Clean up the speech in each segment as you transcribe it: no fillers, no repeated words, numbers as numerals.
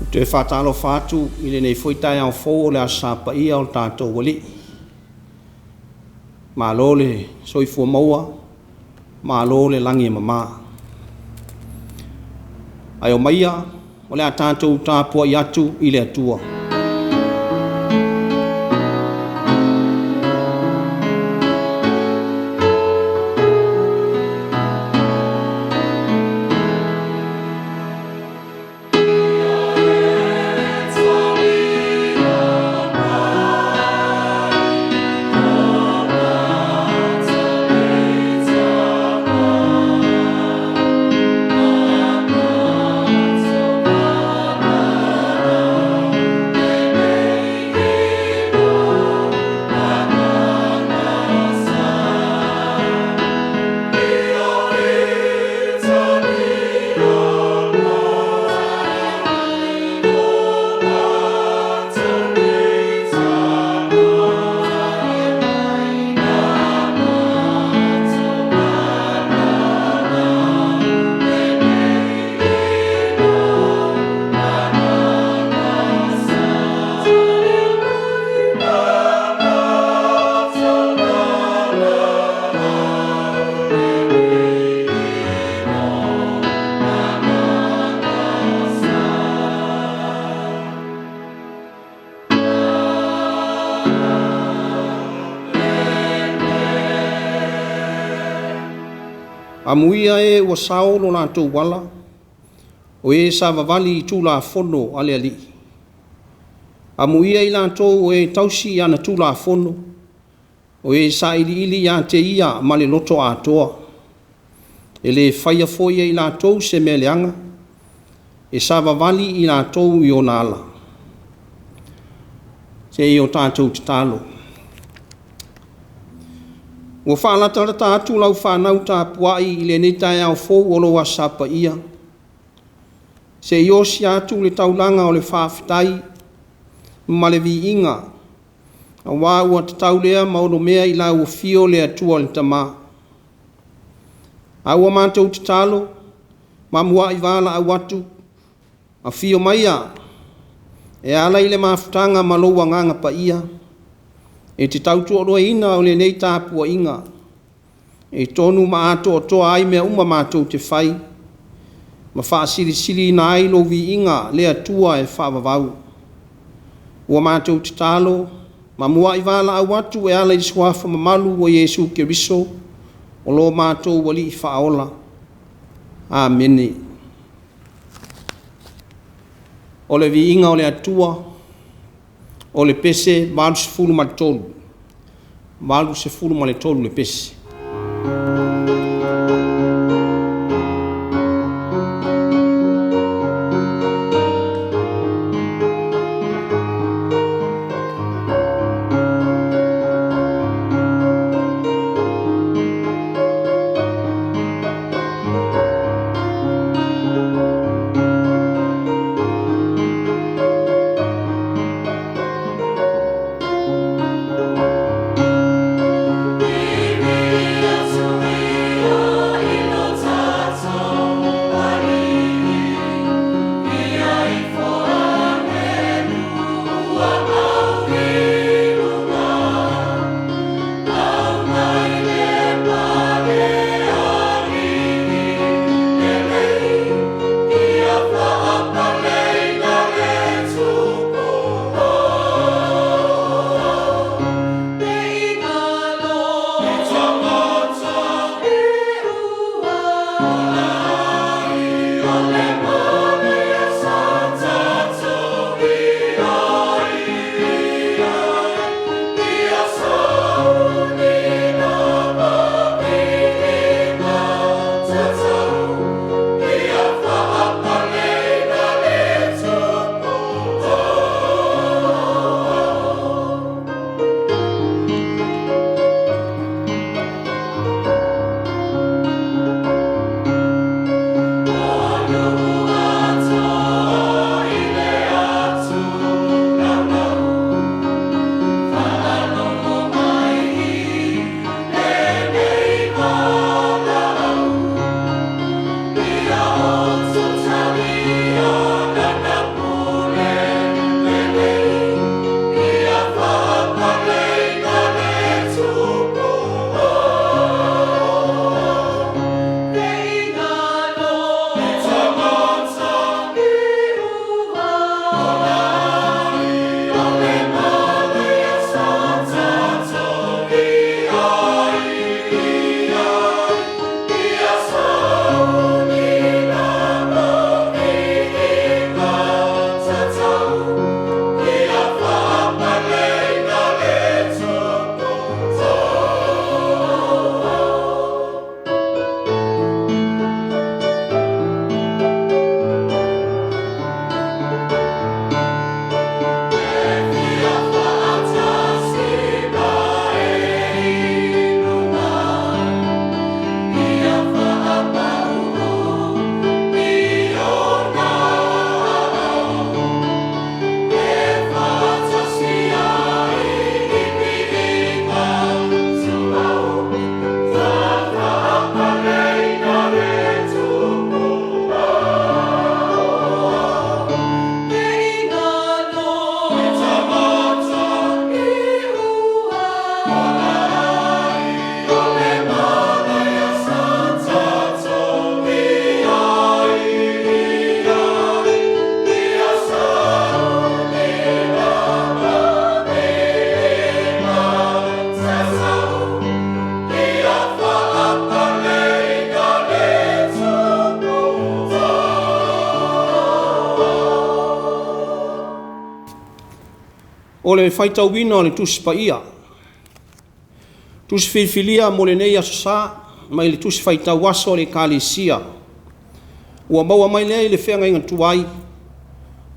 Ou te faatalofa atu i lenei foi taeao fou o le Aso Sa Paia o le tatou Alii. Malo le soifua maua, malo le lagi e mama. Ae omaia o le a tatou tapuai atu i le Atua. Amuia e ua sao lo latou ala, o e savavali i Tulafono a le Alii. Amuia i latou o e tausi i ana Tulafono, o e sailiili ia te Ia ma le loto atoa. E le faia foi e i latou se mea leaga, e savavali i latou i ona ala. Se i o tatou tatalo. Ua faalatalata atu lau fanau tapuai i lenei taeao fou o lou Aso Sa Paia, se i osia atu le taulaga o le faafetai ma le viiga, aua ua tatau lea ma onomea i lau afio le Atua le Tama. A ua matou tatalo ma muai valaau atu, afio maia e ala i le mafutaga ma lou Agaga Paia e te tautoaluaina o lenei tapuaiga, e tonu ma atoatoa ai mea uma matou te fai, ma faasilisiliina ai lou viiga le Atua e faavavau. Ua matou tatalo ma muai valaau atu e ala i le Suafa mamalu o Iesu Keriso o lo matou Alii Faaola. Amene. O le viiga o le Atua. O le Pese 83, 83 le pese. O le faitauina o le Tusi Paia, Tusi Filifilia mo lenei Aso Sa mai le Tusi Faitau Aso a le Ekalesia, ua maua mai lea i le feagaiga tuai,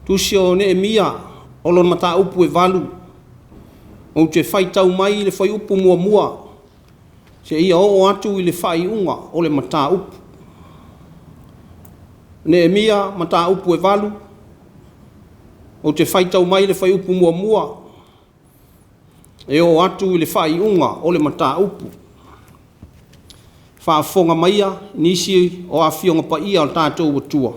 Tusi o Neemia, o lona mataupu e 8, ou te faitau mai le fuaiupu 1 seia oo atu i le faaiuga o le mataupu. Neemia mataupu e 8, ou te faitau mai le fuaiupu 1 e oo atu i le faaiuga o le mataupu. Faafofoga maia nisi o Afioga Paia a lo tatou Atua.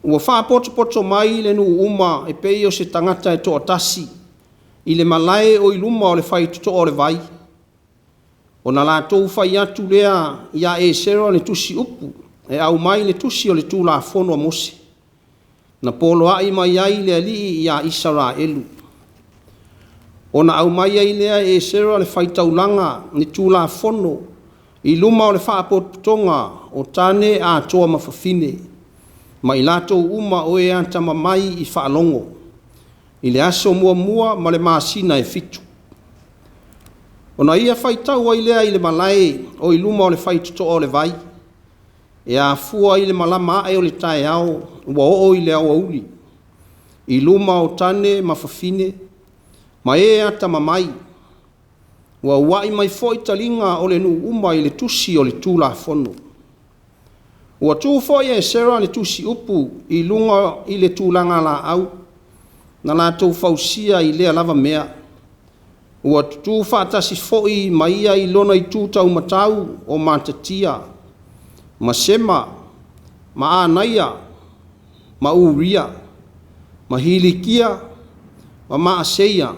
Ua faapotopoto mai le nuu uma e pei o se tagata e toatasi i le malae o i luma o le faitotoa o le vai, ona latou fai atu lea ia Esera le tusiupu e aumai le tusi o le Tulafono a Mose, na poloai mai ai le Alii ia Isaraelu. Ona aumai ai lea e Esera le faitaulaga le Tulafono i luma o le faapotopotoga o tane atoa ma fafine, ma i latou uma o e atamamai i faalogo, i le aso muamua ma le masina e 7. Ona ia faitau ai lea i le malae o i luma o le faitotoa o le vai, e afua i le malama ae o le taeao ua oo i le aoauli, i luma o tane ma fafine ma e atamamai. Ua ua'i mai foi taliga o le nuu uma i le tusi o le Tulafono. Ua tu foi Esera le tusiupu i luga i le tulaga laau na latou fausia i lea lava mea. Ua tutu faatasi foi ma ia i lona itu taumatau o Matatia ma Sema ma Anaia ma Uria ma Hilikia ma Maaseia,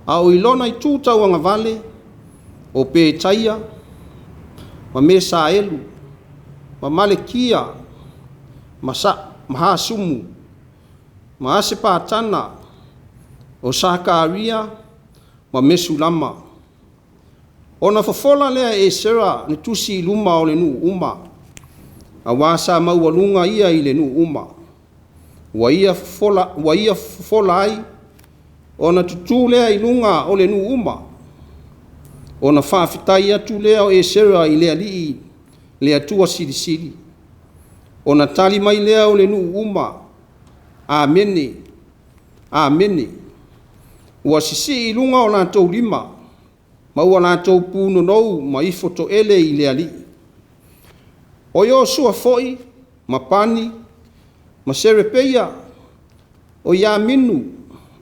a o i lona itu tauagavale o Petaia ma Mesaelu ma Malekia ma Hasumu ma Hasepatana, o Sakaria ma Mesulama. Ona fofola lea e Esera le tusi i luma o le nuu uma, aua sa maualuga ia i le nuu uma. Ua ia fofola ai, ona tutu lea i luga o le nuu uma, ona faafetai atu lea o Esera i le Alii, le Atua Silisili. Ona tali mai lea o le nuu uma, “Amene, Amene.” Ua sisii i luga o latou lima, ma ua latou punonou ma ifo toele i le Alii. O Iosua foi ma Pani ma Serepeia, o Iaminu,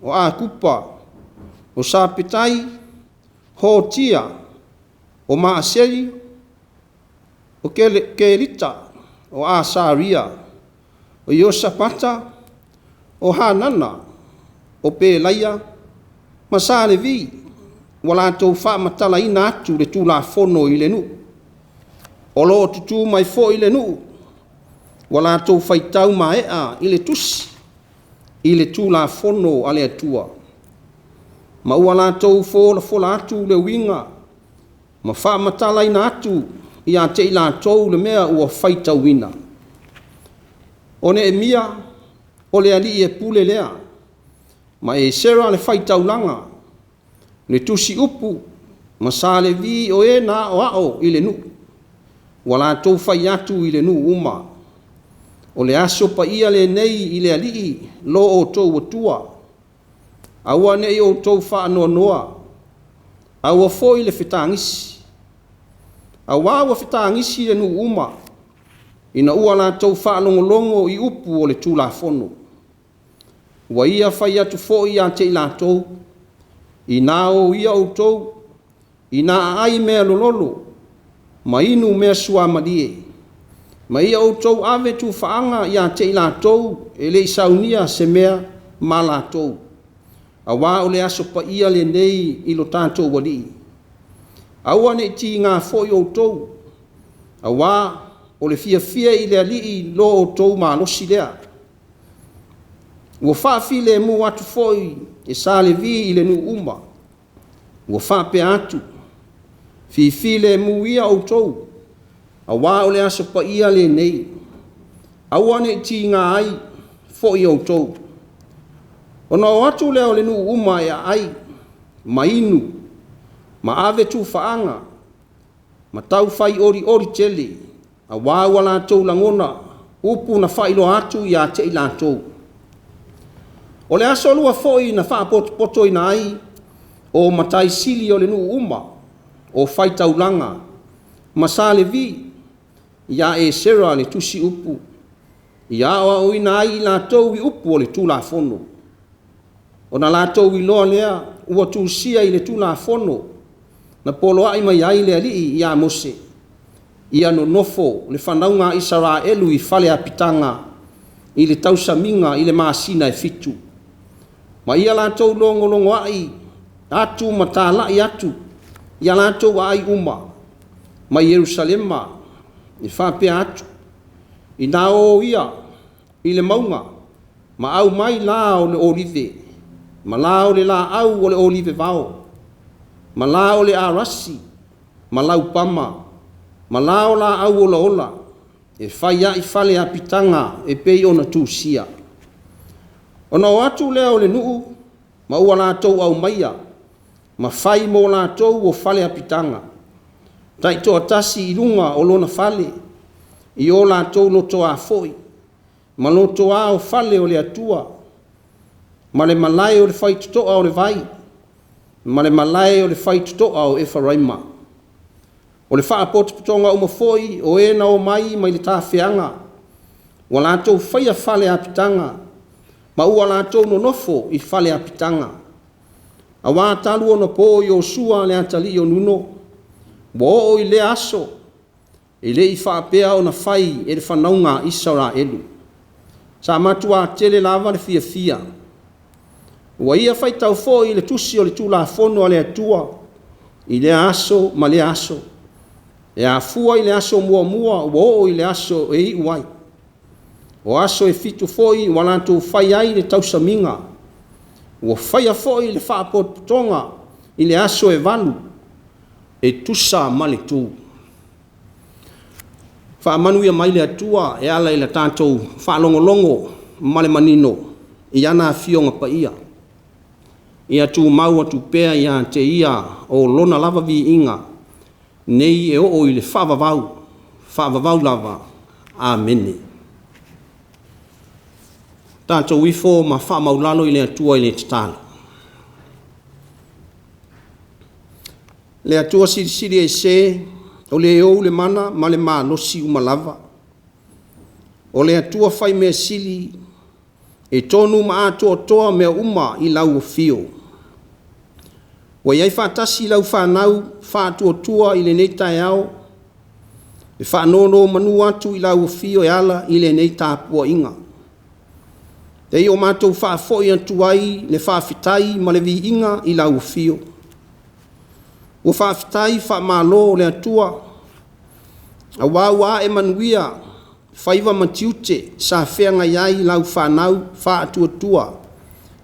o Akupa, o Sapetai, Hotia, o Maasei, o Kelita, o Asaria, o Iosapata, o Hanana, o Pelaia ma Salevi, ua latou faamatalaina atu le Tulafono i le nuu. O lo o tutu mai foi le nuu, ua latou faitau maea i le tusi i le Tulafono a le Atua, ma ua latou folafola atu le uiga ma faamatalaina atu ia te i latou le mea ua faitauina. O Neemia, o le alii e pule lea, ma Esera le faitaulaga, le tusiupu ma sa Levi o e na aoao i le nuu, ua latou fai atu i le nuu uma, o le aso paia lenei i le Alii lo outou Atua, aua ne i outou faanoanoa, aua foi le fetagisi. Aua ua fetagisi le nuu uma, ina ua latou faalogologo i upu o le Tulafono. Ua ia fai atu foi ia te i latou, ina o ia outou, ina aai mealololo ma inu mea suamalie, ma ia outou ave tufaaga ia te i latou e le i saunia se mea ma latou, aua o le aso paia lenei i lo tatou Alii. Aua ne i tiga foi outou, aua o le fiafia i le Alii lo outou malosi lea. Ua faafilemu atu foi e sa Levi i le nuu uma, ua faapea atu, “Fifilemu ia outou, aua o le aso paia lenei, aua ne i tiga ai foi outou.” Ona o atu lea o le nuu uma e aai ma inu ma ave tufaaga ma taufai olioli tele, auā ua latou lagona upu na faailoa atu ia te i latou. O le Aso Lua foi na faapotopotoina ai o matai sili o le nuu uma, o faitaulaga ma sa Levi ia Esera le tusiupu, ia aoaoina ai i latou i upu o le Tulafono. Ona latou iloa lea ua tusia i le Tulafono na poloai mai ai le Alii ia Mose, ia nonofo le fanauga a Isaraelu i fale apitaga i le tausamiga i le masina e 7, ma ia latou logologoai atu ma talai atu i a latou aai uma mai Ierusalema e faapea atu, “Ina o ia i le mauga ma aumai la o le olive, ma la o le laau o le olive vao, ma la o le arasi, ma laupama, ma la o laau olaola, e fai ai fale apitaga e pei ona tusia.” Ona o atu lea o le nuu ma ua latou aumaia ma fai mo latou o fale apitaga, taitoatasi i luga o lona fale, i o latou lotoa foi, ma lotoa o fale o le Atua, ma le malae o le faitotoa o le vai, ma le malae o le faitotoa o Efaraima. O le faapotopotoga uma foi o e na omai mai le tafeaga, ua latou faia fale apitaga, ma ua latou nonofo i fale apitaga. Aua talu ona po Iosa le atalii o Nuno ua oo i lea aso, e le i faapea ona fai e le fanauga a Isaraelu. Sa matua tele lava le fiafia. Ua ia faitau foi le tusi o le Tulafono a le Atua i lea aso ma lea aso, e afua i le aso muamua ua oo i le aso e iu ai. O aso e 7 foi ua latou fai ai le tausamiga. Ua faia foi le faapotopotoga i le aso e 8 e tusa ma le tu. Faamanuia mai le Atua e ala i le tatou faalogologo ma le manino i ana Afioga Paia. Ia tumau atu pea ia te Ia o Lona lava viiga, nei e oo i le faavavau, faavavau lava. Amene. Tatou ifo ma faamaualalo i le Atua i le tatalo. Le Atua Silisili Ese, o le ou le mana ma le malosi uma lava, o le Atua faimea sili, e tonu ma atoatoa mea uma i lau afio. Ua i ai faatasi lau fanau faatuatua i lenei taeao e faanonomanu atu i lau afio e ala i lenei tapuaiga. E i o matou faafoi atu ai le faafetai ma le viiga i lau afio. Ua faafetai faamalo le Atua, aua ua ae manuia faiva ma tiute sa feagai ai lau fanau faatuatua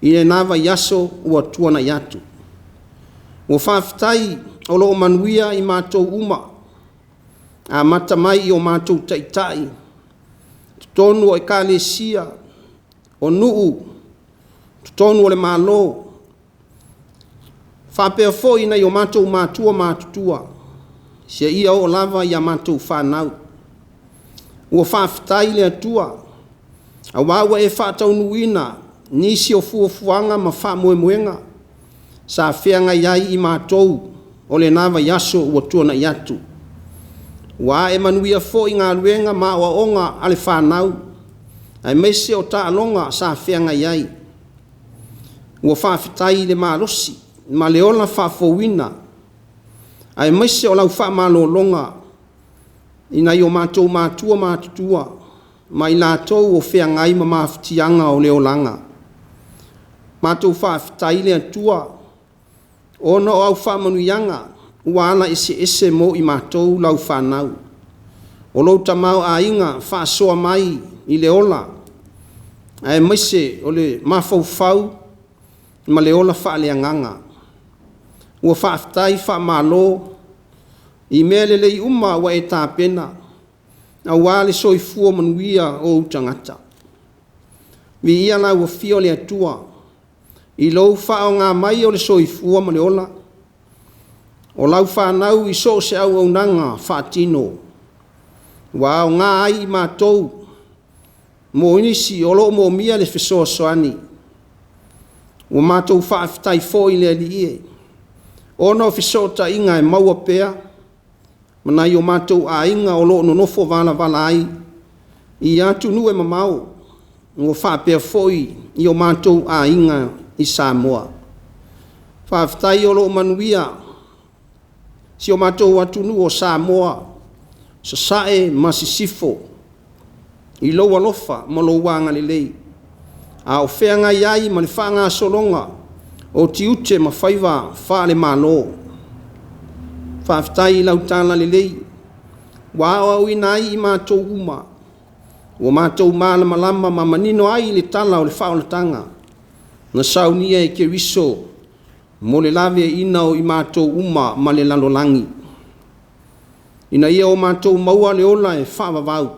i lena vaiaso ua tuanai atu. Ua faafetai o lo o manuia i matou uma, amata mai i o matou taitai, totonu o Ekalesia, o nuu, totonu o le Malo, faapea foi nai o matou matua matutua, seia oo lava ia matou fanau. Ua faafetai i le Atua, aua ua e faataunuuina nisi o fuafuaga ma faamoemoega sa feagai ai i matou o lena vaiaso ua tuanai atu. Ua ae manuia foi galuega ma aoaoga a le fanau, aemaise o taaloga sa feagai ai. Ua faafetai i le malosi ma le ola faafouina, aemaise o lau faamalologa i nai o matou matua matutua ma i latou o feagai ma mafatiaga o le olaga. Matou faafetai i le Atua ona o au faamanuiaga ua ala eseese mo i matou lau fanau, o lou tamaoaiga faasoa mai i le ola, aemaise o le mafaufau ma le ola faaleagaga. Ua faafetai faamalo i mea lelei uma ua e tapena aua le soifua manuia o ou tagata. Viia lau Afio le Atua. i lou faaaoga mai o le soifua ma le ola o lau fanau i so o se auaunaga faatino, ua aoga ai i matou mo nisi o lo o moomia le fesoasoani. Ua matou faafetai foi le Alii e, ona o fesootaiga e maua pea ma nai o matou aiga o lo o nonofo valavala ai i atunuu e mamao, ua faapea foi i o matou aiga i Samoa. Faafetai o lo o manuia si o matou atunuu o Samoa, Sasae ma Sisifo i lou alofa ma lou agalelei, a o feagai ai ma le faagasologa o tiute ma faiva faale-Malo. Faafetai i lau talalelei ua aoaoina ai i matou uma, ua matou malamalama ma manino ai le tala o le faaolataga na saunia e Keriso mo le laveaiina o i matou uma ma le lalolagi, ina ia o matou maua le ola e faavavau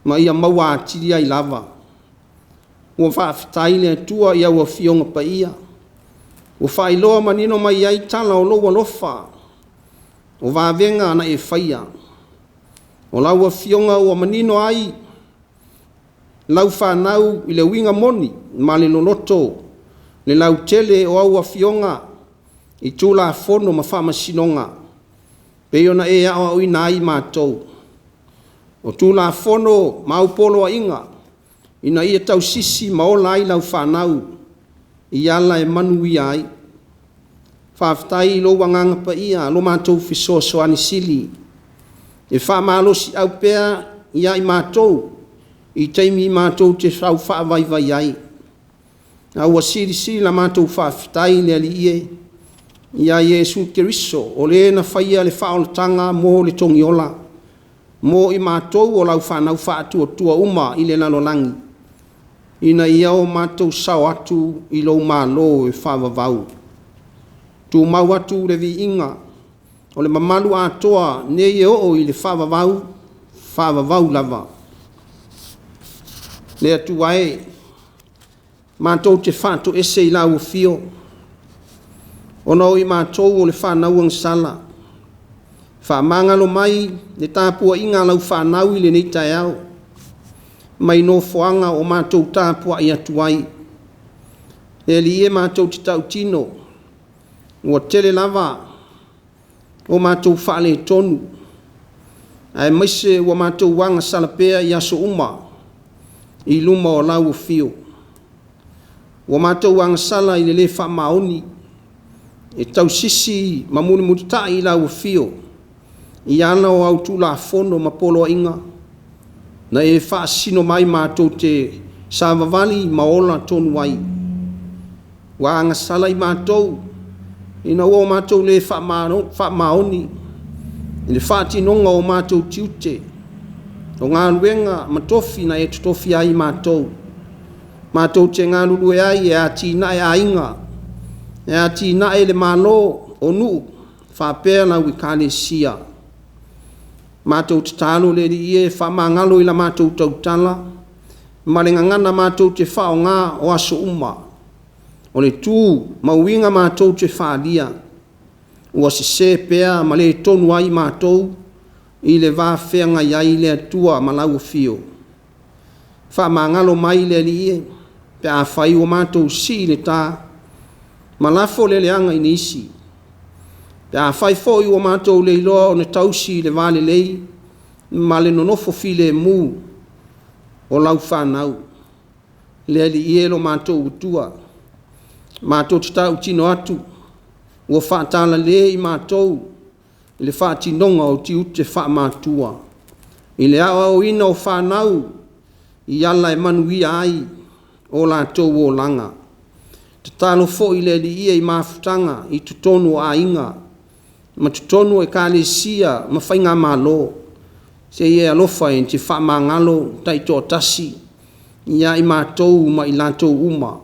ma ia maua atili ai lava. Ua faafetai i le Atua i au Afioga Paia ua faailoa manino mai ai tala o lou alofa, o vavega na e faia. O lau Afioga ua manino ai lau fanau i le uiga moni ma le loloto, le lautele o au Afioga i Tulafono ma Faamasinoga, e pei ona e aoaoina ai i matou. O Tulafono ma au poloaiga ina ia tausisi ma ola ai lau fanau i ala e manuia ai. Faafetai i lou Agaga Paia, lo matou fesoasoani sili, e faamalosiau pea ia i matou i taimi matou te tau faavaivai ai. A ua silisili la matou faafetai i le Alii e, ia Iesu Keriso, o Le na faia le faaolataga mo le togiola, mo i matou o lau fanau faatuatua uma i le lalolagi, ina ia o matou sao atu i lou Malo e faavavau. Tumau atu le viiga o le mamalu atoa nei e oo i le faavavau, faavavau lava. Le Atua e, matou te faatoese i lau afio, ona o i matou o le fanau agasala, faamagalo mai le tapuaiga a lau fanau i lenei taeao, mai nofoaga o matou tapuai atu ai. Le Alii e, matou te tautino, ua tele lava o matou faaletonu, aemaise ua matou agasala pea i aso uma i luma o lau afio. Ua matou agasala i le le faamaoni e tausisi ma mulimulitai i lau afio i ala o au Tulafono ma poloaiga na e faasino mai matou te savavali ma ola tonu ai. Ua agasala i matou ina ua matou le faamaoni i le faatinoga o matou tiute, o galuega ma tofi na e tofia ai i matou, matou te galulue ai e atinae aiga, e atinae le Malo, o nuu, faapea lau Ekalesia. Matou tatalo le Alii e, faamagalo i la matou tautala ma le gagana matou te faaaoga o aso uma, o le tu ma uiga matou te faaalia, ua sese pea ma le tonu ai matou i le va feagai ai le Atua ma lau afio. Faamagalo mai le Alii e, pe afai ua matou sii le ta ma lafo le leaga i nisi, pe afai foi ua matou le iloa ona tausi le va lelei ma le nonofo filemu o lau fanau. Le Alii e lo matou Atua, matou te tautino atu, ua faatalale i matou i le faatinoga o tiute faamatua, i le aoaoina o fanau i ala e manuia ai o latou olaga. Tatalo foi le Alii e i mafutaga i totonu o aiga ma totonu o Ekalesia ma faigamalo, se i e alofa e te faamagalo taitoatasi ia i matou ma i latou uma,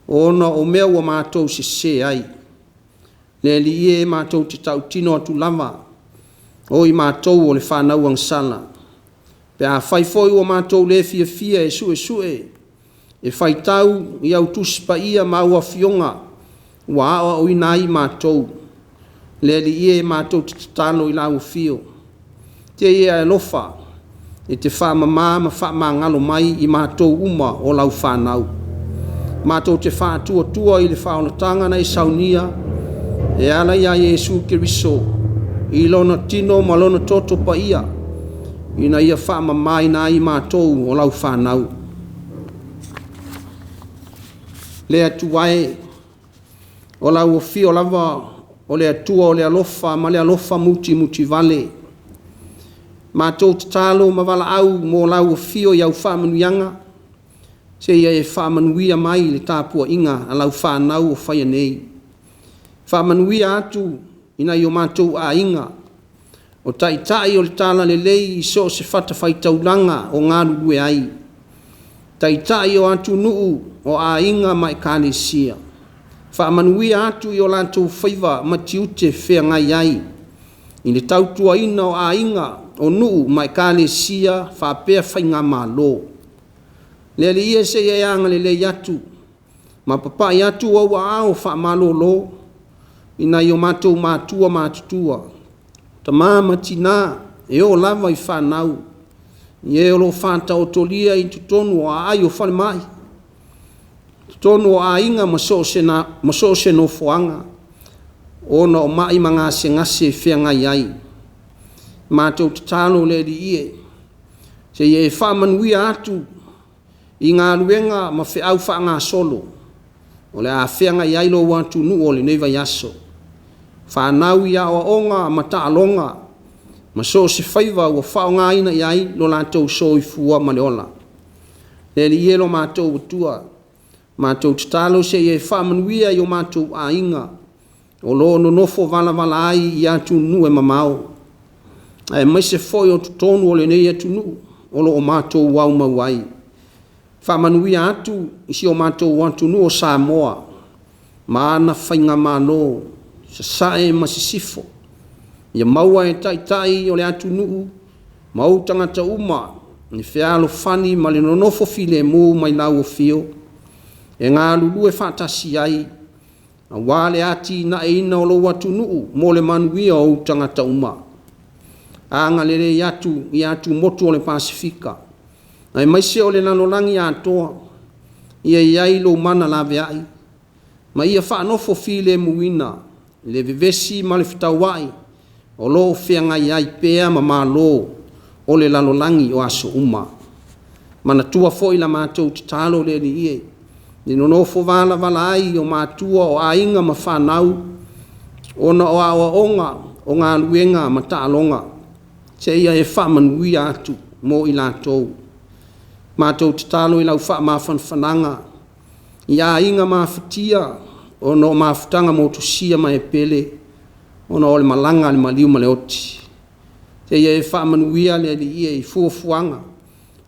ona o mea ua matou sese ai. Le Alii e, matou te tautino atu lava, o i matou o le fanau agasala, pe afai foi ua matou le fiafia e suesue e faitau i au Tusi Paia ma au Afioga ua aoaoina ai matou. Le Alii e, matou te tatalo i lau Afio, te i e alofa e te faamama ma faamagalo mai i matou uma o lau fanau. Matou te faatuatua i le faaolataga na e saunia e ala ia Iesu Keriso i lona tino ma lona toto paia, ina ia faamamaina ai matou o lau fanau. Le Atua e, o lau afio lava o le Atua o le alofa ma le alofa mutimutivale, matou tatalo ma valaau mo lau afio i au faamanuiaga, seia e faamanuia mai i le tapuaiga a lau fanau o faia nei. Faamanuia atu i nai o matou aiga, o taitai o le talalelei i so o se fatafaitaulaga o galulue ai, taitai o atunuu o aiga ma ekalesia. Faamanuia atu i o latou faiva ma tiute feagai ai i le tautuaina o aiga, o nuu ma ekalesia faapea faigamalo. Le Alii e, seia e agalelei atu ma papai atu ou aao faamalolo i nai o matou matua matutua, tama ma tina e oo lava i fanau, i e o lo o faataotolia i totonu o aai o falemai, totonu o aiga ma so o se nofoaga, ona o mai ma gasegase e feagai ai. Matou tatalo le Alii e, seia e faamanuia atu i galuega ma feau faagasolo o le a feagai ai lou atunuu o lenei vaiaso, fanau i aoaoga ma taaloga ma so o se faiva ua faaaogaina i ai lo latou soifua ma le ola. Le Alii e lo matou Atua, matou tatalo seia e faamanuia i o matou aiga o lo o nonofo valavala ai i atunuu e mamao, aemaise foi o totonu o lenei atunuu o lo o matou aumau ai. Faamanuia atu i si o matou atunuu o Samoa ma ana faigamalo, Sasae ma Sisifo, ia maua e Taitai o le atunuu ma ou tagata uma le fealofani ma le nonofo filemu mai lau Afio e galulue faatasi ai aua le atinaeina o lou atunuu mo le manuia o ou tagata uma. Agalelei atu i atumotu o le Pasefika, aemaise o le lalolagi atoa, ia i ai lou mana laveai, ma ia faanofo filemuina le vevesi ma le fetauai o lo o feagai ai pea ma malo o le lalolagi o aso uma. Manatua foi la matou tatalo le Alii e, i le nonofo valavala ai o matua o aiga ma fanau ona o aoaoga o galuega ma taaloga, seia e faamanuia atu mo i latou. Matou tatalo i lau faamafanafanaga i aiga mafatia ona o mafutaga motusia ma e pele ona o le malaga a le maliu ma le oti. Seia e faamanuia le Alii e i fuafuaga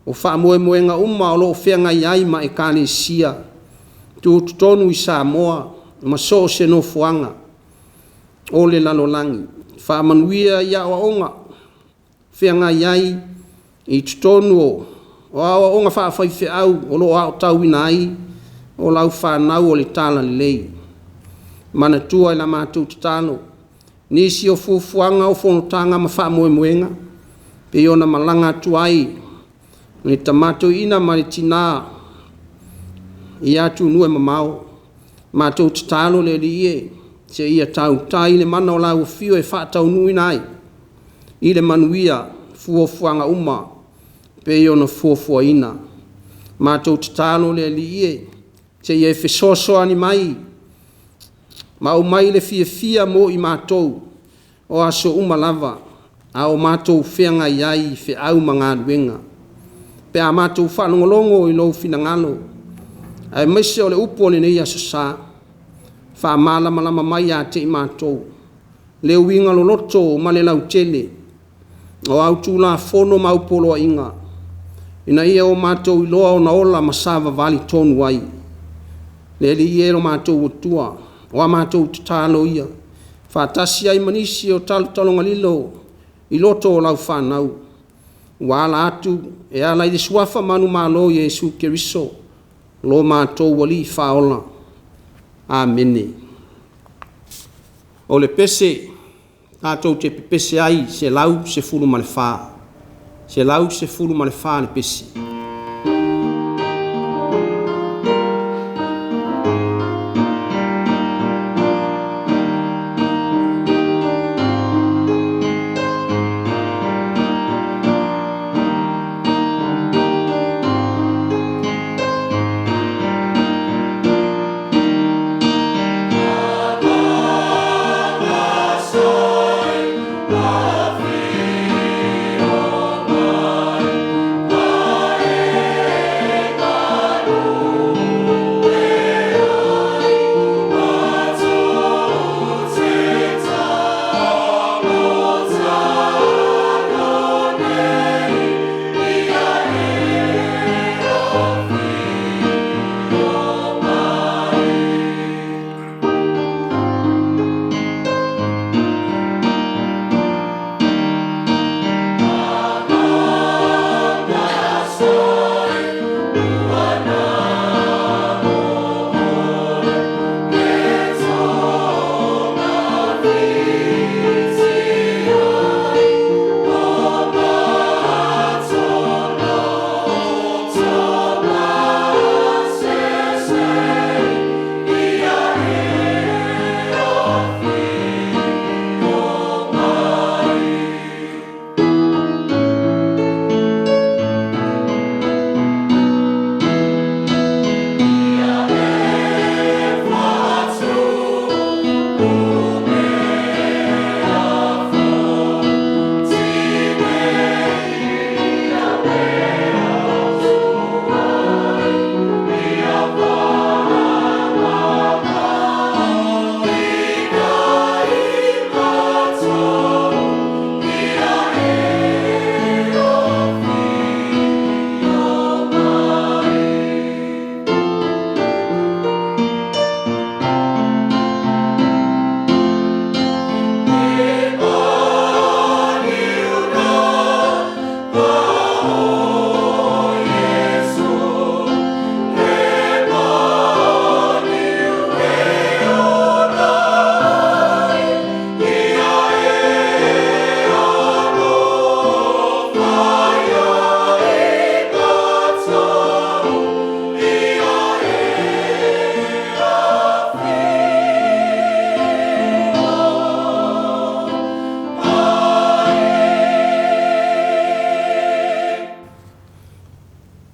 o faamoemoega uma o lo o feagai ai ma Ekalesia tutotonu i Samoa ma so o se nofoaga o le lalolagi. Faamanuia i aoaoga o feagai ai i totonu o aoaoga faafaifeau o lo o aotauina ai o lau fanau o le talalelei. Manatua i la matou tatalo nisi o fuafuaga o fonotaga ma faamoemoega pei ona malaga atu ai le tama toeaina ma le tina i atunuu e mamao. Matou tatalo le Alii e, seia tautai le mana o lau Afio e faataunuuina ai i le manuia fuafuaga uma pei ona fuafuaina. Matou tatalo le Alii e, seia e fesoasoani mai ma aumai le fiafia mo i matou o aso uma lava a o matou feagai ai i feau ma galuega, pe a matou faalogologo i lou finagalo, aemaise o le upu o lenei Aso Sa, faamalamalama mai ia te i matou le uiga loloto ma le lautele o au Tulafono ma au Poloaiga, ina ia o matou iloa ona ola ma savavali tonu ai. Le Alii e lo matou Atua, o a matou tatalo ia, faatasi ai ma nisi o talotaloga lilo i loto o lau fanau ua ala atu e ala i le Suafa manumalo o Iesu Keriso. Lo matou Alii Faaola. Amene. O le pese tatou te pepese ai 114, 114 le pese.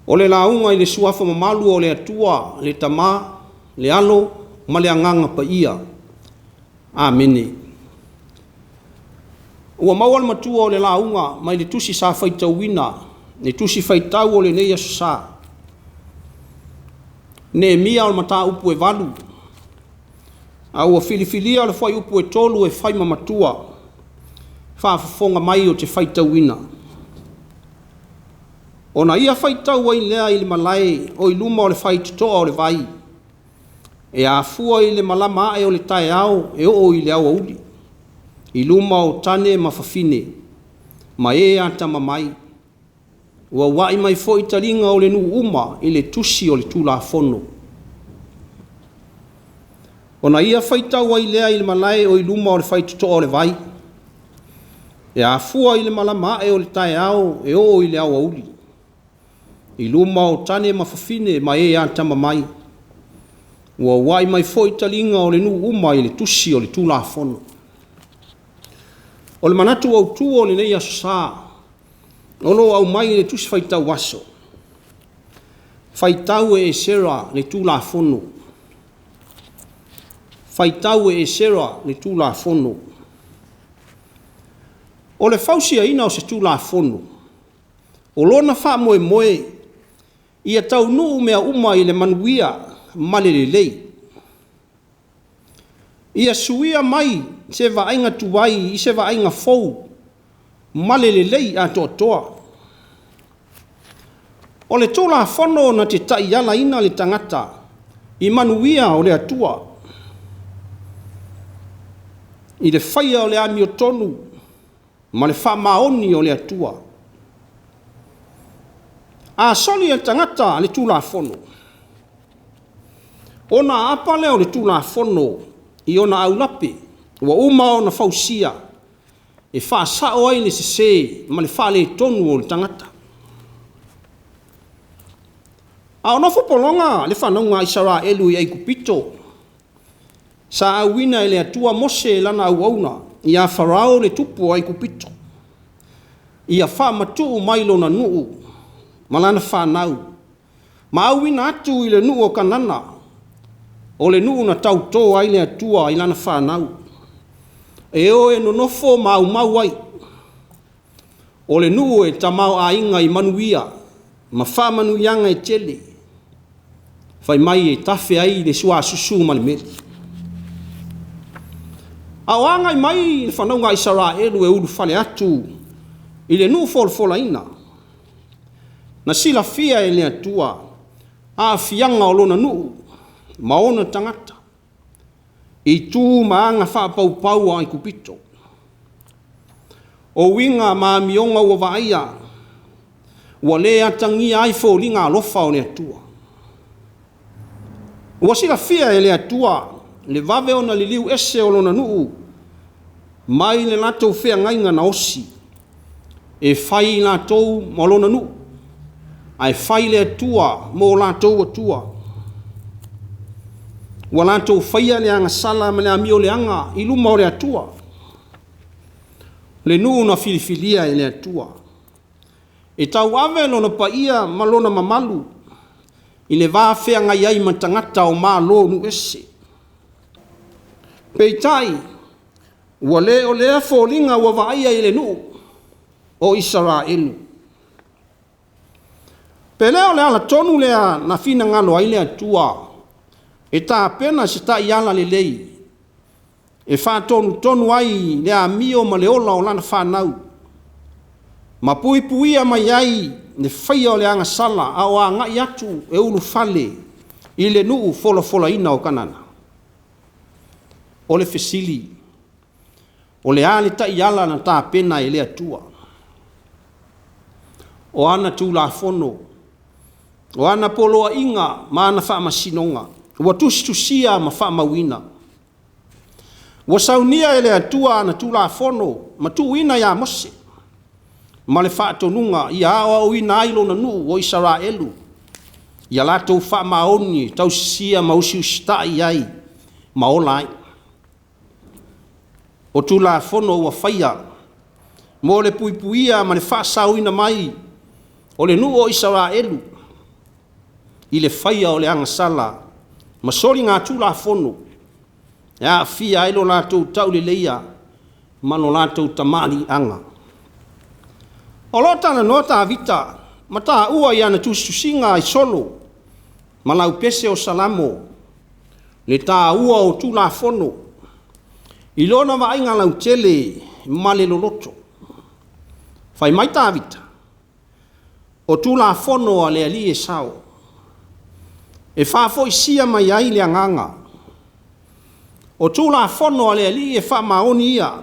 O le lauga i le suafa mamalu o le Atua, le Tama, le Alo ma le Agaga Paia. Amene. Ua maua le matua o le lauga mai le tusi sa faitauina, le tusi faitau o lenei Aso Sa. Neemia o le mataupu e 8, a ua filifilia le fuaiupu e 3 e fai ma matua, faafofoga mai ou te faitauina. Ona ia faitau ai lea i le malae o i luma o le faitotoa o le vai, e afua i le malama ae o le taeao e oo i le aoauli, i luma o tane ma fafine, ma e atamamai. Ua ua'i mai foi taliga o le nuu uma i le tusi o le Tulafono. Ona ia faitau ai lea i le malae o i luma o le faitotoa o le vai, e afua i le malama ae o le taeao e oo i le aoauli, i luma o tane ma fafine ma e atamamai. Ua ua'i mai foi taliga o le nuu uma i le tusi o le Tulafono. O le manatu autu o lenei Aso Sa, o lo o aumai i le Tusi Faitau Aso, faitau e Esera le Tulafono. Faitau e Esera le Tulafono. O le fausiaina o se Tulafono, o lona faamoemoe ia taunuu mea uma i le manuia ma le lelei. Ia suia mai se vaaiga tuai i se vaaiga fou ma le lelei atoatoa. O le Tulafono na te taialaina le tagata i manuia o le Atua, i le faia o le amiotonu ma le faamaoni o le Atua. A soli e le tagata le Tulafono, Ona aapa lea o le Tulafono i ona aulape ua uma ona fausia e faasao ai le sese ma le faaletonu o le tagata. A o nofo pologa le fanauga a Isaraelu i Aikupito, sa auina e le Atua Mose lana auauna ia Farao le tupu o Aikupito, ia faamatuu mai lona nuu ma lana fanau, ma auina atu i le nuu o Kanana, o le nuu na tauto ai le Atua i lana fanau, e o e nonofo ma aumau ai. O le nuu e tamaoaiga i manuia ma faamanuiaga e tele, fai mai e tafe ai le suasusu ma le meli. A o agai mai le fanauga a Isaraelu e ulufale atu i le nuu folafolaina, na silafia e le Atua aafiaga o lona nuu ma ona tagata i tu ma aga faapaupau o Aikupito. O uiga ma amioga ua vaaia, ua le atagia ai foliga alofa o le Atua. Ua silafia e le Atua le vave ona liliu ese o lona nuu mai le latou feagaiga na osi, e fai i latou ma lona nuu, ae fai le Atua mo latou Atua. Ua latou faia le agasala ma le amio leaga i luma o le Atua, le nuu na filifilia e le Atua, e tauave lona paia ma lona mamalu i le va feagai ai ma tagata o malo nuu ese. Peitai, ua le o lea foliga ua vaaia i le nuu o Isaraelu. Pe le o le ala tonu lea na finagalo ai le Atua e tapena se taiala lelei e faatonutonu ai le amio ma le ola o lana fanau, ma puipuia mai ai le faia o le agasala a o agai atu e ulufale i le nuu folafolaina o Kanana? O le fesili, o le a le taiala na tapena e le Atua? O ana Tulafono, o ana poloaiga ma ana faamasinoga ua tusitusia ma faamauina. Ua saunia e le Atua ana Tulafono ma tuuina ia Mose ma le faatonuga ia aoaoina ai lona nuu o Isaraelu, ia latou faamaoni, tausisia ma usiusitai i ai ma ola ai. O Tulafono ua faia mo le puipuia ma le faasaoina mai o le nuu o Isaraelu i le faia o le agasala ma soligatulafono e aafia ai lo latou tauleleia ma lo latou tamaliiaga. O lo o talanoa Tavita ma taua i ana tusitusiga i solo ma laupese o Salamo le taua o Tulafono i lona vaaiga lautele ma le loloto. Fai mai Tavita, o Tulafono a le Alii e sao, e faafoisia mai ai le agaga. O Tulafono a le Alii e faamaoni ia,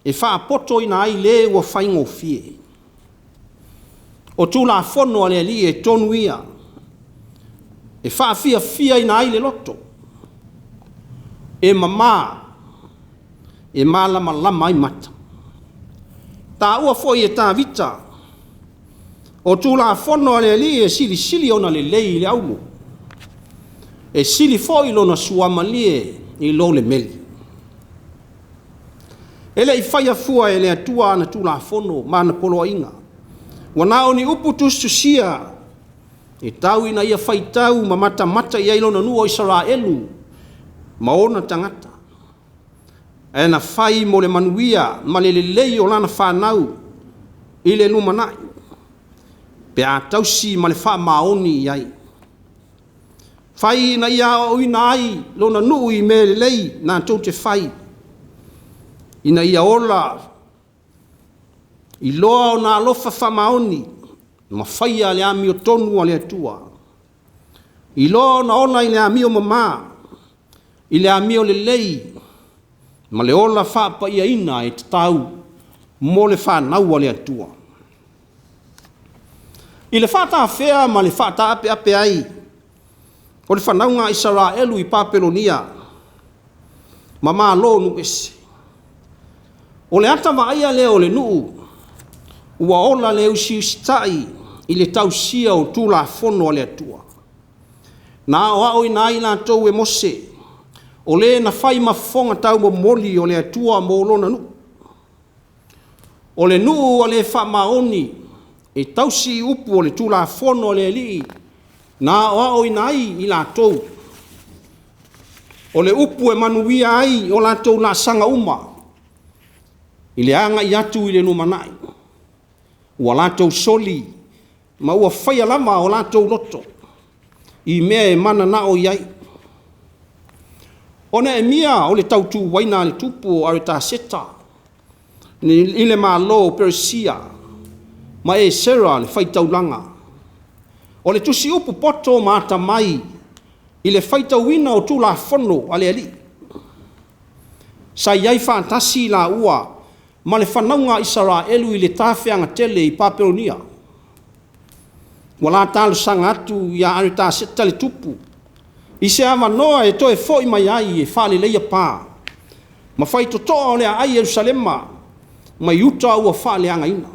e faapotoina ai le ua faigofie. O Tulafono a le Alii e tonu ia, e faafiafiaina ai le loto, e mama, e malamalama ai mata. Taua foi e Tavita, o Tulafono a le Alii e silisili ona lelei i le auro, e sili foi lona suamalie i lo le meli. E le i faia fua e le Atua ana Tulafono ma ana poloaiga, ua na o ni upu tusitusia e tau ina ia faitau ma matamata i ai lona nuu o Isaraelu ma ona tagata, ae na fai mo le manuia ma le lelei o lana fanau i le lumanai, pe a tausi ma le faamaoni i ai. Fai ina ia aoaoina ai lona nuu i mea lelei latou te fai, ina ia ola iloa ona alofa faamaoni ma faia le amiotonu a le Atua, iloa ona ola i le amio mama, i le amio lelei ma le ola faapaiaina e tatau mo le fanau a le Atua. I le faatafea ma le faataapeape ai o le fanauga a Isaraelu i Papelonia ma malo nuu ese. O le ata vaaia lea o le nuu ua ola le usiusitai i le tausia o Tulafono a le Atua. Na aoaoina ai latou e Mose, o le na fai ma fofoga taumomoli o le Atua mo lona nuu. O le nuu ua le faamaoni e tausi i upu o le Tulafono a le Alii na aoaoina ai i latou, o le upu e manuia ai o latou laasaga uma i le agai atu i le lumanai, ua latou soli ma ua faia lava o latou loto i mea e mananao i ai. O Neemia o le tautuaina a le tupu o Aretaseta i le Malo o Peresia ma Esera le faitaulaga, o le tusiupu poto ma atamai i le faitauina o Tulafono a le Alii. Sa i ai faatasi i laua ma le fanauga a Isaraelu i le tafeaga tele i Papelonia. Ua la talosaga atu ia Aretaseta le tupu i se avanoa e toe foi mai ai e faaleleia pa ma faitotoa o le aai i Yerusalema ma Iuta ua faaleagaina.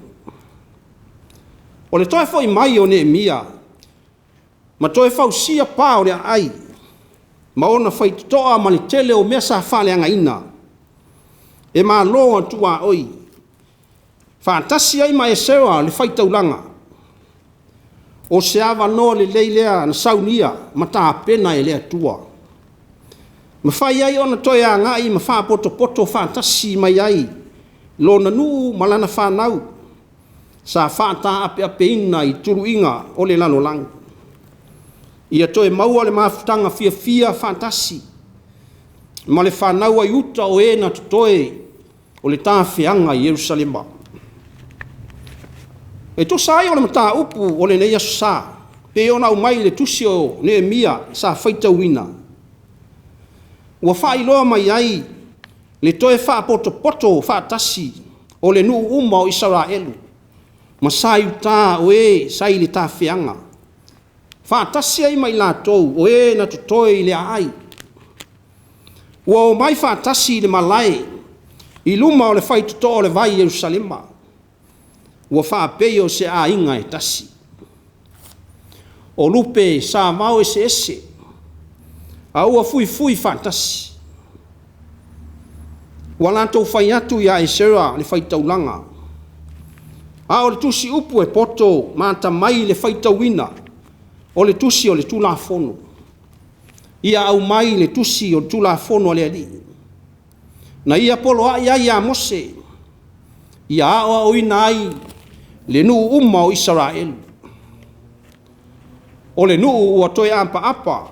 O le toe foi mai o Neemia ma toe fausia pa o le aai ma ona faitotoa ma le tele o mea sa faaleagaina, e malo a tuaoi, faatasi ai ma Esera le faitaulaga, o se avanoa lelei lea na saunia ma tapena e le Atua, mafai ai ona toe agai ma faapotopoto faatasi mai ai lona nuu ma lana fanau sa faataapeapeina i tuluiga o le lalolagi, ia toe maua le mafutaga fiafia faatasi ma le fanau a Iuta o e na totoe o le tafeaga i Yerusalema. E tusa ai o le mataupu o lenei Aso Sa, pei ona aumai i le tusi o Neemia sa faitauina, ua faailoa mai ai le toe faapotopoto faatasi o le nuu uma o Isaraelu ma sa Iuta o e sa i le tafeaga, faatasi ai ma i latou o e na totoe i le aai, ua omai faatasi i le malae i luma o le faitotoa o le vai i Yerusalema, ua faapei o se aiga e tasi. O lupe sa vao eseese, a ua fuifui faatasi. Ua latou fai atu ia Esera le faitaulaga, a o le tusiupu e poto ma atamai i le faitauina o le tusi o le Tulafono, ia aumai le tusi o le Tulafono a le Alii, na ia poloai ai ia Mose, ia aoaoina ai le nuu uma o Isaraelu. O le nuu ua toe apaapa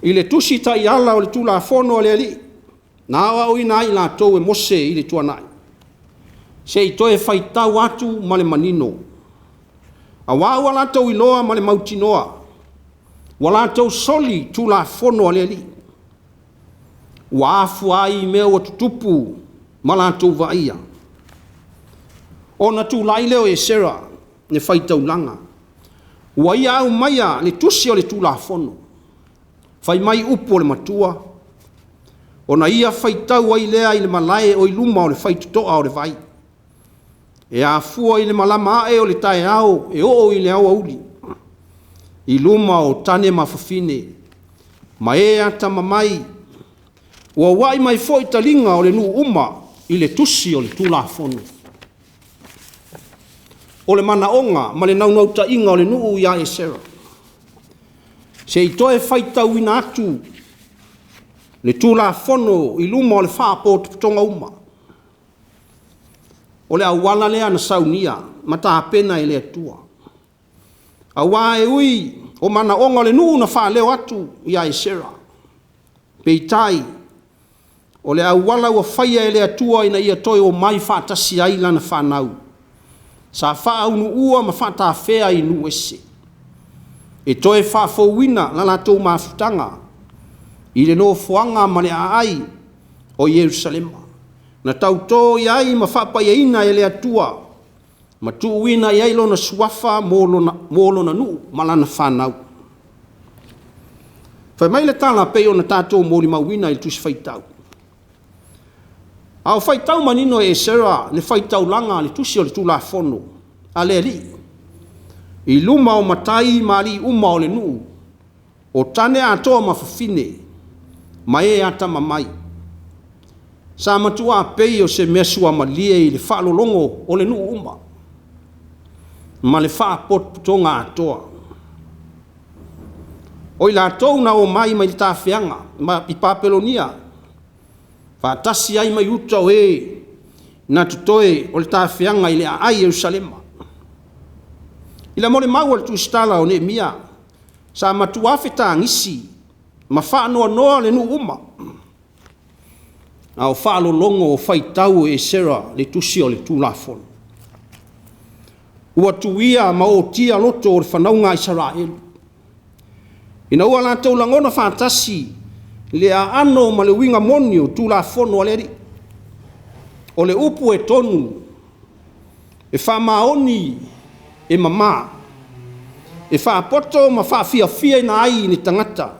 i le tusi taiala o le Tulafono a le Alii, na aoaoina ai i latou e Mose i le tuanai, se i toe faitau atu ma le manino, aua ua latou iloa ma le mautinoa, ua latou soli Tulafono a le Alii, ua afua ai i mea ua tutupu ma latou vaaia. Ona tulai lea o Esera le faitaulaga, ua ia aumaia le tusi o le Tulafono, fai mai upu o le matua, ona ia faitau ai lea i le malae o i luma o le faitotoa o le vai, e afua i le malama ae o le taeao e oo i le aoauli, i luma o tane ma fafine, ma e atamamai, ua uai mai foi taliga o le nuu uma i le tusi o le Tulafono. O le manaoga ma le naunautaiga o le nuu ia Esera, se i toe faitauina atu le Tulafono i luma o le faapotopotoga uma. O le auala lea na saunia ma tapena e le Atua, aua e ui o manaoga o le nuu na faaleo atu ia Esera, peitai, o le auala ua faia e le Atua ina ia toe omai faatasi ai lana fanau, sa faaunuua ma faatafea i nuu ese, e toe faafouina la latou mafutaga i le nofoaga ma le aai o Ierusalema, na tauto i ai ma faapaiaina e le Atua ma tuuina i ai Lona Suafa mo Lona nuu ma lana fanau. Fai mai le tala pei ona tatou molimauina i le Tusi Faitau. A o faitau manino e Esera le faitaulaga a le Tusi o le Tulafono a le Alii i luma o matai ma alii uma o le nuu, o tane atoa ma fafine, ma e atamamai. Sa matua pei o se mea suamalie i le faalologo o le nuu uma, ma le faapotopotoga atoa. O i latou na omai mai le tafeaga i Papelonia, faatasi ai ma Iuta o e na totoe o le tafeaga i le aai i Ierusalema. I le molimau a le tusitala o Neemia, sa matua fetagisi ma faanoanoa le nuu uma, a o faalologo o faitau e Esera le tusi o le Tulafono. Ua tuia ma ootia loto o le fanauga a Isaraelu, ina ua latou lagona faatasi le aano ma le uiga moni o Tulafono a le Alii. O le upu e tonu, e faamaoni, e mama, e faapoto ma faafiafiaina ai le tagata.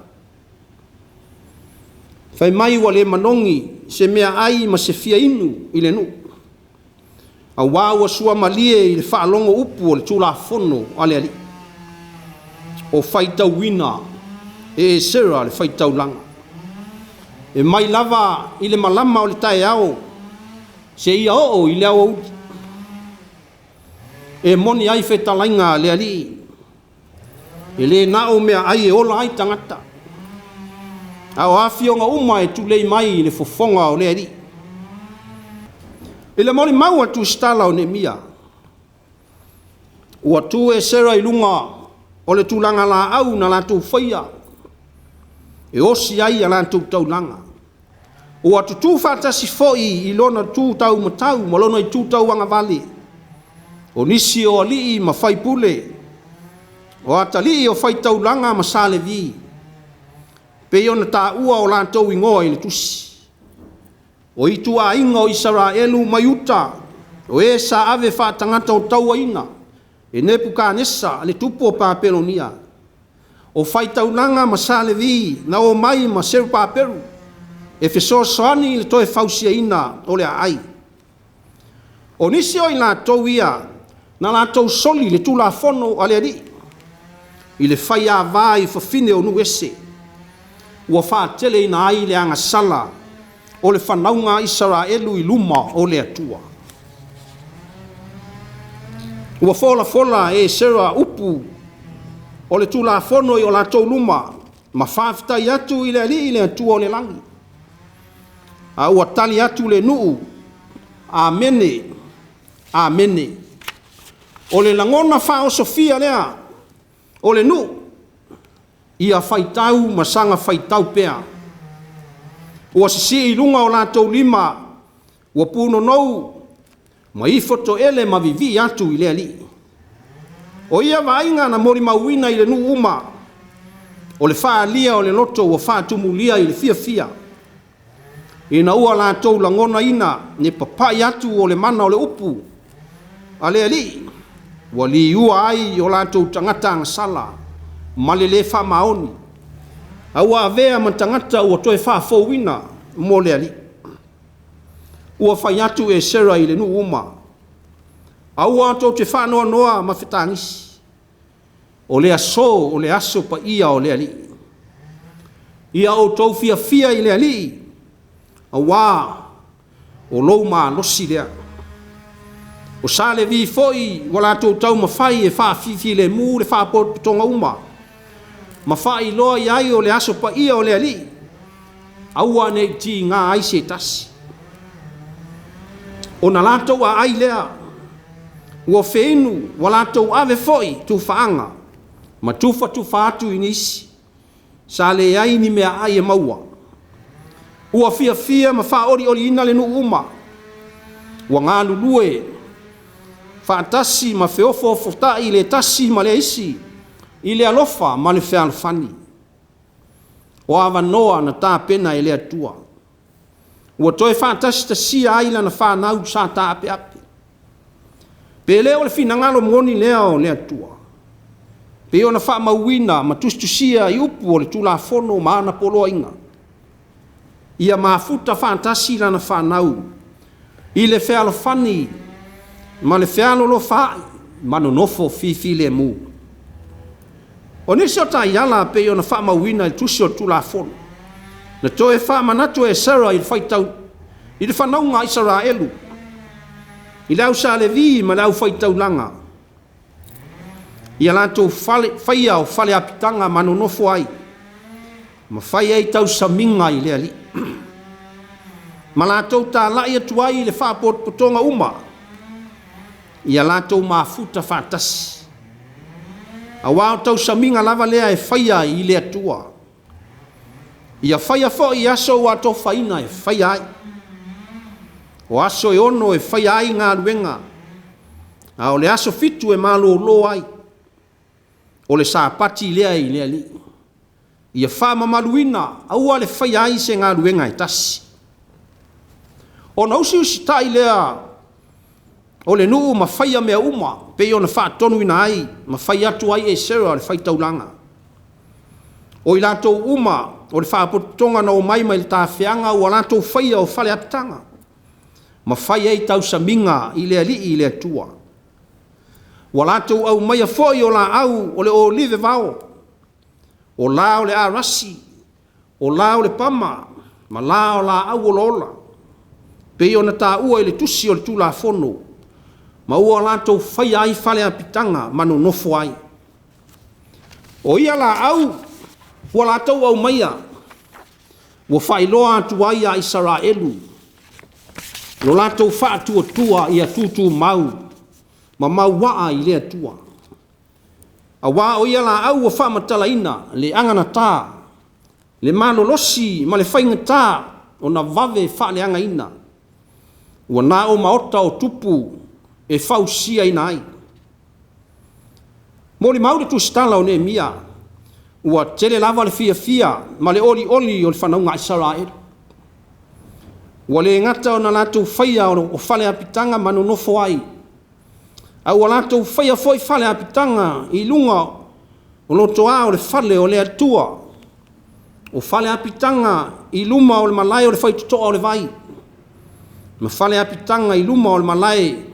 Fai mai ua le manogi se meaai ma se fia inu i le nuu, aua ua suamalie i le faalogo upu o le Tulafono a le Alii, o faitauina e Esera le faitaulaga. E mai lava i le malama o le taeao seia oo i le aoauli, e moni ai fetalaiga a le Alii, e le na o meaai e ola ai tagata, a o afioga uma e tulei mai i le fofoga o le Alii. I le molimau a le tusitala o Neemia, ua tu Esera i luga o le tulaga laau na latou faia e osi ai a latou taulaga. Ua tutu faatasi foi i lona tu taumatau ma lona itu tauagavale, o nisi o alii ma faipule, o atalii o faitaulaga ma sa Levi, pei ona taua o latou igoa i le tusi. O ituaiga o Isaraelu mai uta, o e sa ave faatagata o tauaina e Nepukanesa le tupu o Papelonia, o faitaulaga ma sa Levi na omai ma Serupapelu e fesoasoani i le toe fausiaina o le aai. O nisi o i latou ia na latou soli le Tulafono a le Alii i le faiava i fafine o nuu ese, ua faateleina ai le agasala o le fanauga a Isaraelu i luma o le Atua. Ua folafola e Esera upu o le Tulafono i o latou luma, ma faafetai atu i le Alii le Atua o le lagi. A ua tali atu le nuu, Amene, Amene. O le lagona faaosofia lea o le nuu, ia faitau ma saga faitau pea. Ua sisii i luga o latou lima, ua punonou ma ifo toele ma vivii atu i le Alii. O ia vaaiga na molimauina i le nuu uma, o le faaalia o le loto ua faatumulia i le fiafia, ina ua latou lagonaina le papai atu o le mana o le upu a le Alii, ua liua ai o latou tagata agasala ma le le faamaoni, a ua avea ma tagata ua toe faafouina mo le Alii. Ua fai atu Esera i le nuu uma, aua tou te faanoanoa ma fetagisi, o le aso o le aso paia o le Alii. Ia outou fiafia i le Alii, aua o lou malosi lea. O sa Levi foi ua latou taumafai e faafifilemu le faapotopotoga uma, ma faailoa i ai o le aso paia o le Alii, aua ne i tiga ai se tasi. Ona latou aai lea, ua feinu, ua latou ave foi tufaaga, ma tufatufa atu i nisi, sa leai ni meaai e maua. Ua fiafia ma faaolioliina le nuu uma, ua galulue faatasi ma feofoofotai le tasi ma le isi i le alofa ma le fealofani. O avanoa na tapena e le Atua, ua toe faatasitasia ai lana fanau sa taapeape. Pe le o le finagalo moni lea o le Atua? Pei ona faamauina ma tusitusia i upu o le Tulafono ma ana poloaiga, ia mafuta faatasi lana fanau i le fealofani ma le fealolofaai ma nonofo fifilemu. O nisi o taiala pei ona faamauina i le tusi o le Tulafono, na toe faamanatu e Esera i le fanauga a Isaraelu, i le au Sa Levi ma le aufai-taulaga, ia latou faia o fale apitaga ma nonofo ai, ma fai ai tausamiga i le Alii, ma latou talai atu ai i le faapotopotoga uma, ia latou mafuta faatasi, aua o tausamiga lava lea e faia i le Atua. Ia faia foi i aso ua atofaina e faia ai, o aso e 6 e faia ai galuega, a o le aso 7 e malolo ai, o le Sapati lea i le Alii. Ia faamamaluina, aua le faia ai se galuega e tasi. Ona usiusitai lea o le nuu ma faia mea uma pei ona faatonuina ai ma fai atu ai e Esera le faitaulaga. O i latou uma o le faapotopotoga na omai mai le tafeaga ua latou faia o fale apitaga, ma fai ai tausamiga i le Alii i le Atua. Ua latou aumaia foi o laau o le olive vao, o la o le arasi, o la o le pama, ma la o laau olaola, pei ona taua i le tusi o le Tulafono, ma ua latou faia ai fale apitaga ma nonofo ai. O ia laau ua latou aumaia, ua faailoa atu ai ia Isaraelu lo latou faatuatua ia tutumau ma mauaa i le Atua. Aua o ia laau ua faamatalaina le anagata, le malolosi ma le faigata ona vave faaleagaina, ua na o maota o tupu e fausiaina ai. Molimau le tusitala o Neemia, ua tele lava le fiafia ma le olioli o le fanauga a Isaraelu. Ua le gata ona latou faia o fale apitaga ma nonofo ai, a ua latou faia foi fale apitaga i luga o lotoa o le fale o le Atua, o fale apitaga i luma o le malae o le faitotoa o le vai, ma fale apitaga i luma o le malae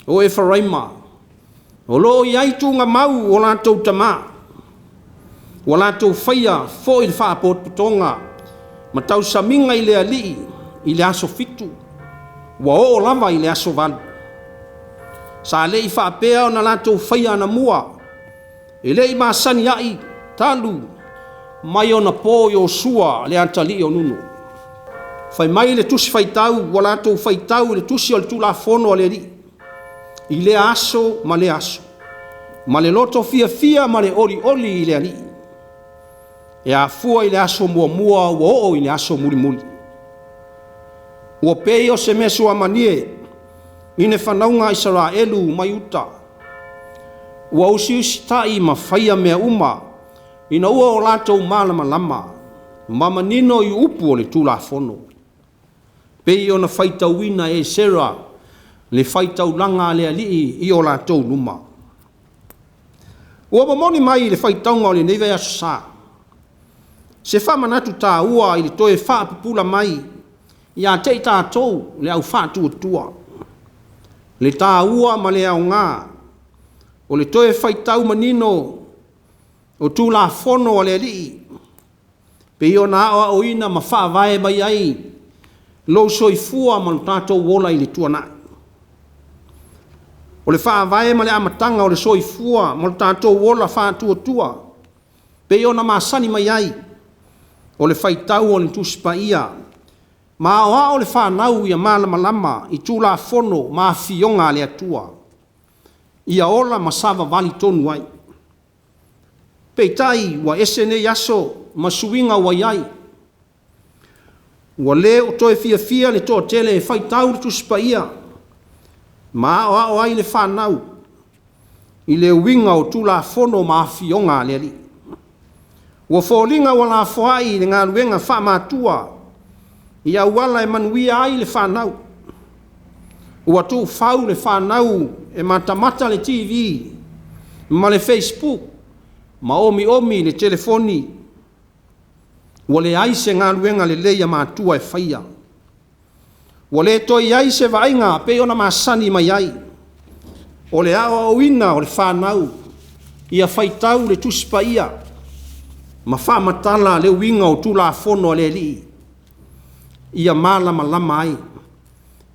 o Eferaima, o lo o i ai tuugamau o latou tama, ua latou faia foi le faapotopotoga ma tausamiga i le Alii i le aso 7, ua oo lava i le aso 8. Sa le i faapea ona latou faia anamua, e le i masani ai talu mai ona po o Iosua le atalii o Nunu. Fai mai le tusi faitau, ua latou faitau i le tusi o le Tulafono a le Alii, i lea aso ma lea aso, ma le loto fiafia ma le olioli i le Alii, e afua i le aso muamua ua oo i le aso mulimuli. Ua pei o se mea suamalie i le fanauga a Isaraelu mai uta, ua usiusitai ma faia mea uma, ina ua o latou malamalama ma manino i upu o le Tulafono, pei ona faitauina e Esera le faitaulaga a le Alii i o latou luma. Ua momoli mai i le faitauga o lenei vaiaso sa, se faamanatu taua i le toe faapupula mai ia te i tatou le au faatuatua, le taua ma le aoga o le toe faitau manino o Tulafono a le Alii, pei ona aoaoina ma faavae mai ai lou soifua ma lo tatou ola i le tuanai. O le faavae ma le amataga o le soifua ma lo tatou ola faatuatua, pei ona masani mai ai, o le faitau o le Tusi Paia, ma aoao le fanau ia malamalama i Tulafono ma afioga a le Atua, ia ola ma savavali tonu ai. Peitai ua ese nei aso ma suiga ua i ai. Ua le o toe fiafia le toatele e faitau le Tusi Paia ma aoao ai le fanau i le uiga o Tulafono ma afioga a le Alii. Ua foliga ua lafoai le galuega faamatua i auala e manuia ai le fanau. Ua tuufau le fanau e matamata le TV ma le Facebook. ma omiomi i le telefoni. Ua leai se galuega lelei a matua e faia. Ua le toe i ai se vaaiga pei ona masani mai ai, o le aoaoina o le fanau ia faitau le Tusi Paia ma faamatala le uiga o Tulafono a le Alii ia malamalama ai,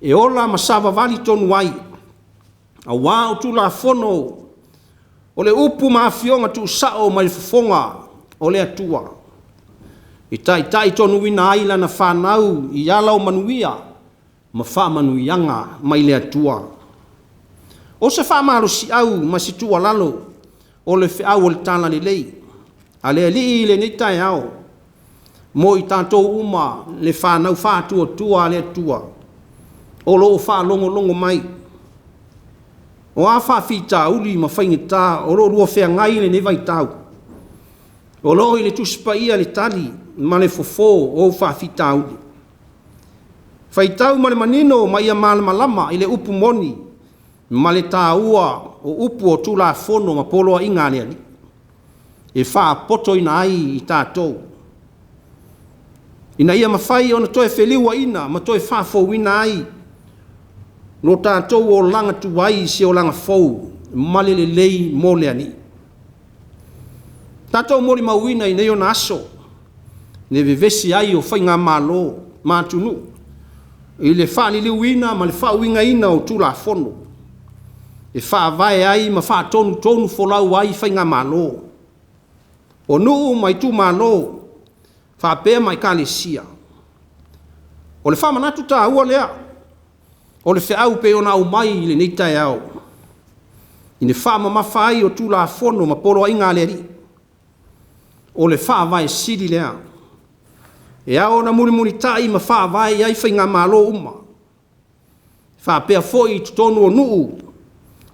e ola ma savavali tonu ai, aua o Tulafono o le upu ma afioga tuusao mai le fofoga o le Atua, e taitaitonuina ai lana fanau i ala o manuia ma faamanuiaga mai le Atua. O se faamalosiau ma se tuualalo o le feau o le Talalelei a le Alii i lenei taeao mo i tatou uma le fanau faatuatua a le Atua o lo o faalogologo mai. O a faafitauli ma faigata o lo o oulua feagai i lenei vaitau, o lo o i le Tusi Paia le tali ma le fofo o ou faafitauli. Faitau ma le manino ma ia malamalama i le upu moni ma le taua o upu o Tulafono ma poloaiga a le Alii e faapotoina ai i tatou, ina ia mafai ona toe feliuaina ma toe faafouina ai lo tatou olaga tuai i se olaga fou ma le lelei mo le Alii. Tatou molimauina i nei ona aso le vevesi ai o faigamalo ma atunuu i le faaliliuina ma le faauigaina o Tulafono e faavae ai ma faatonutonufolau ai faigamalo, o nuu ma itumalo faapea ma Ekalesia. O le faamanatu taua lea o le feau pei ona aumai i lenei taeao i le faamamafa ai o Tulafono ma poloaiga a le Alii, o le faavae sili lea e ao ona mulimulitai ma faavae i ai faigamalo uma, faapea foi i totonu o nuu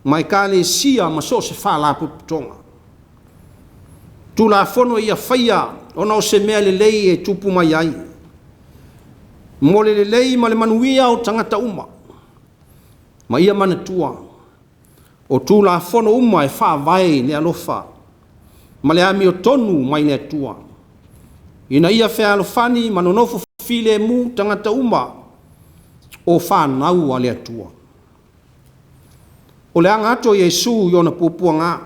ma Ekalesia ma so o se faalapotopotoga. Tulafono ia faia ona o se mea lelei e tupu mai ai, mo le lelei ma le manuia o tagata uma. Ma ia manatua, o Tulafono uma e faavae i le alofa ma le amiotonu mai le Atua, ina ia fealofani ma nonofo filemu tagata uma o fanau a le Atua. O le aga atu o Iesu i ona puapuaga,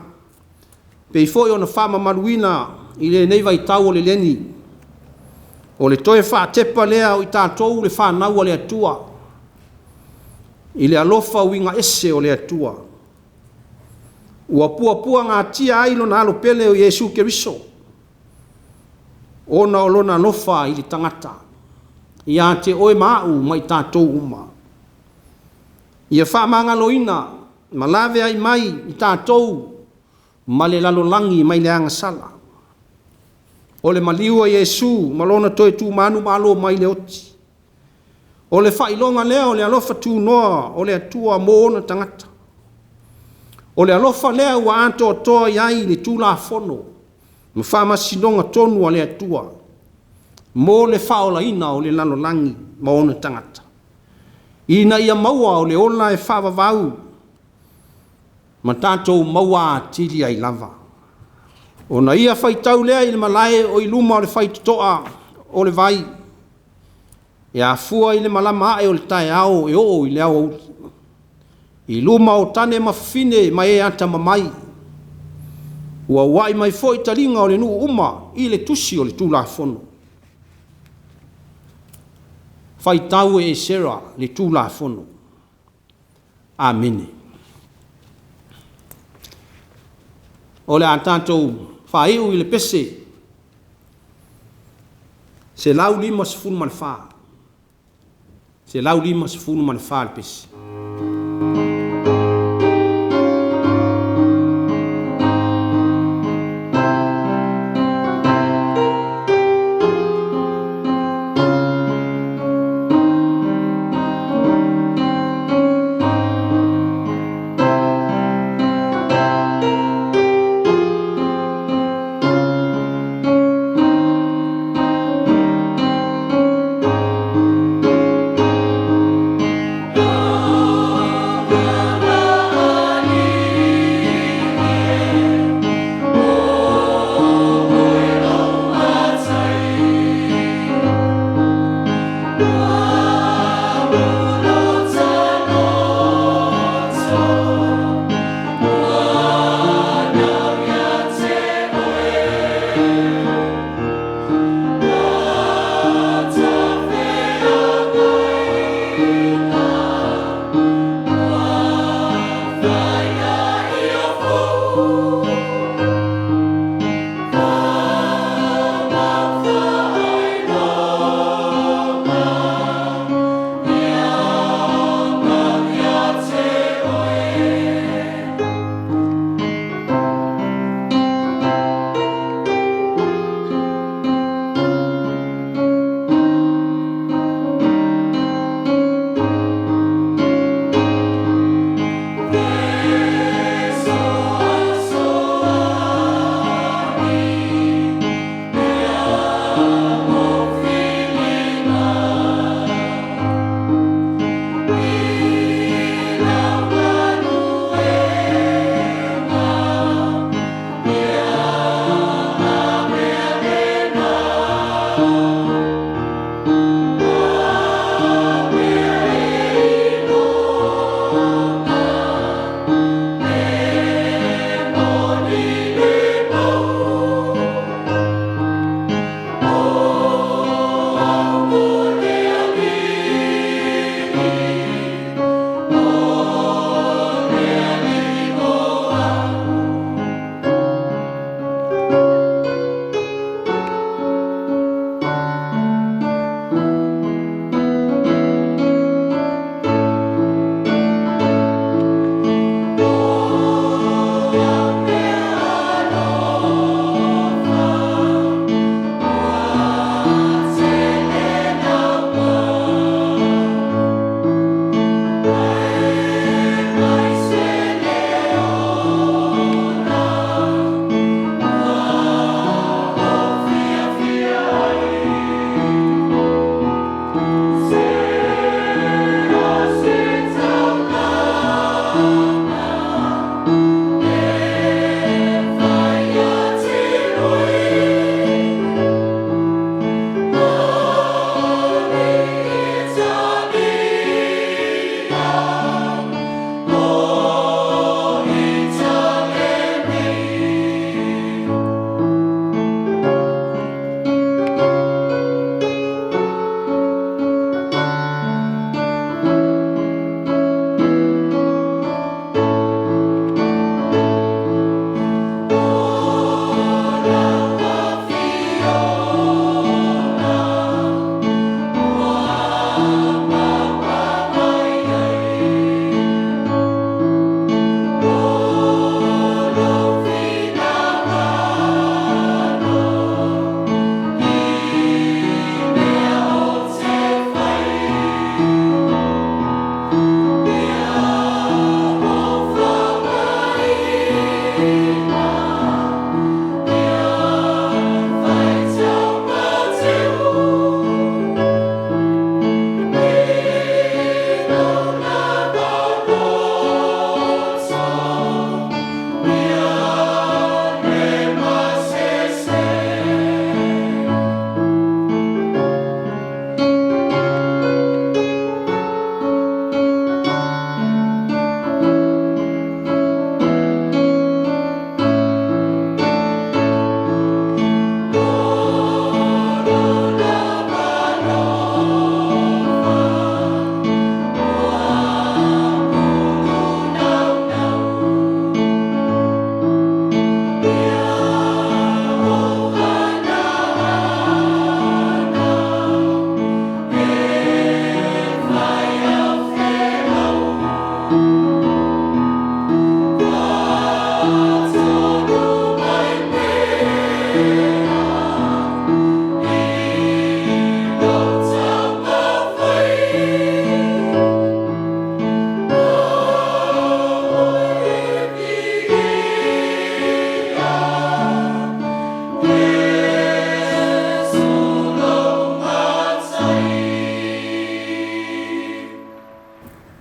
pei foi ona faamamaluina i lenei vaitau o le leni, o le toe faatepa lea o i tatou le fanau a le Atua i le alofa uiga ese o le Atua, ua puapuagatia ai Lona Alo pele o Iesu Keriso, ona o Lona alofa i le tagata, ia te oe ma au ma i tatou uma. Ia faamagaloina ma laveai mai i tatou ma le lalolagi mai le agasala. O le maliu o Iesu ma Lona toe tu manumalo mai le oti, o le faailoga lea o le alofa tunoa o le Atua mo ona tagata. O le alofa lea ua atoatoa i ai le Tulafono ma faamasinoga tonu a le Atua mo le faaolaina o le lalolagi ma ona tagata, ina ia maua o le ola e faavavau ma tatou maua atili ai lava. Ona ia faitau lea i le malae o i luma o le faitotoa o le vai, e afua i le malama ae o le taeao e oo i le aoauli, i luma o tane ma fafine ma e atamamai, ua uai mai foi taliga o le nuu uma i le tusi o le Tulafono. Faitau e Esera le Tulafono. Amene. O le a tatou faaiu i le pese 154, 154 le pese.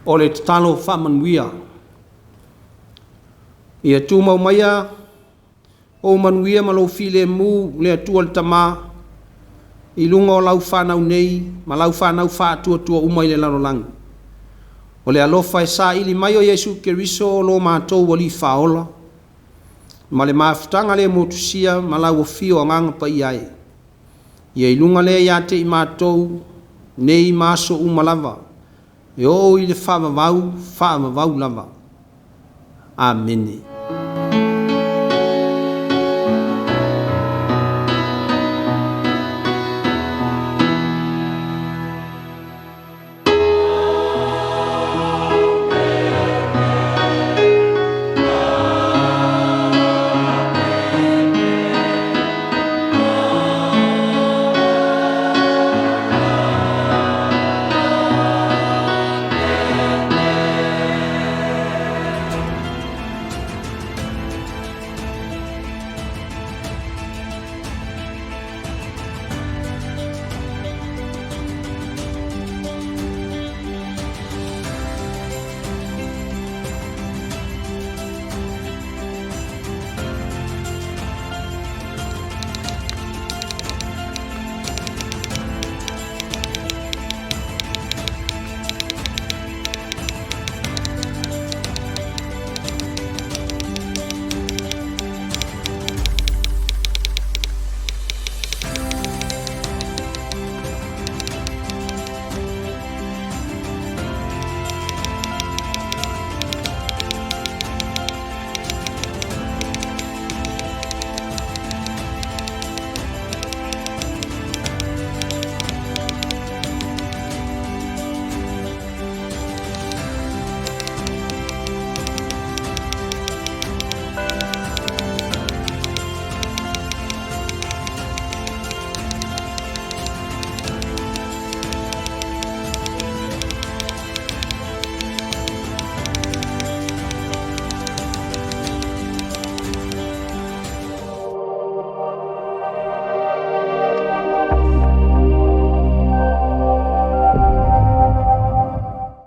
O le tatalo faamanuia. Ia tumau maia ou manuia ma lou filemu le Atua le Tama i luga o lau fanau nei ma lau fanau faatuatua uma i le lalolagi. O le alofa e saili mai o Iesu Keriso o lo matou Alii Faaola, ma le mafutaga le motusia ma lau afio Agaga Paia e, ia i luga lea ia te i matou nei ma aso uma lava, e oo i le faavavau, faavavau lava. Amene.